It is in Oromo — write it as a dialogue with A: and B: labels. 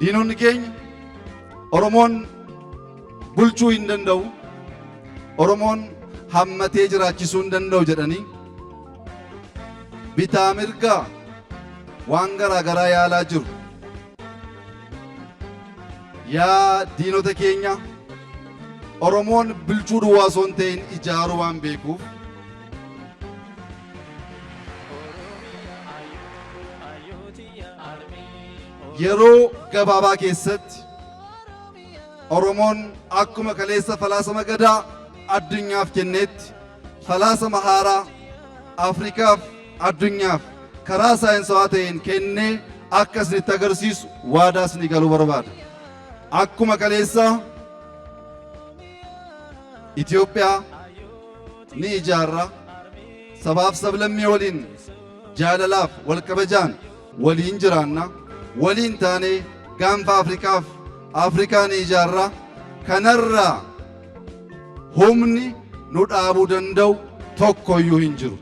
A: Diinonni keenya Oromoon bulchuu hin danda'u, Oromoon hammatee jiraachisuu hin danda'u jedhanii bitaa mirgaa waan garaa garaa yaalaa jiru. Yaa diinota keenya, Oromoon bulchuu duwwaa osoo hin ta'in ijaaruu waan beekuuf yeroo gabaabaa keessatti Oromoon akkuma kaleessa falaasama Gadaa addunyaaf kenneetti falaasama haaraa Afrikaaf addunyaaf karaa saayinsawaa ta'een kennee akka isinitti agarsiisu waadaa isinii galuu barbaada. Akkuma kaleessaa Itoophiyaa ni ijaarra, sabaaf sablammii waliin jaalalaaf wal kabajaan waliin jiraanna, waliin taanee gaanfa Afrikaaf Afrikaa ni ijaarra. Kanarraa humni nu dhaabuu danda'u tokkoyyuu hin jiru.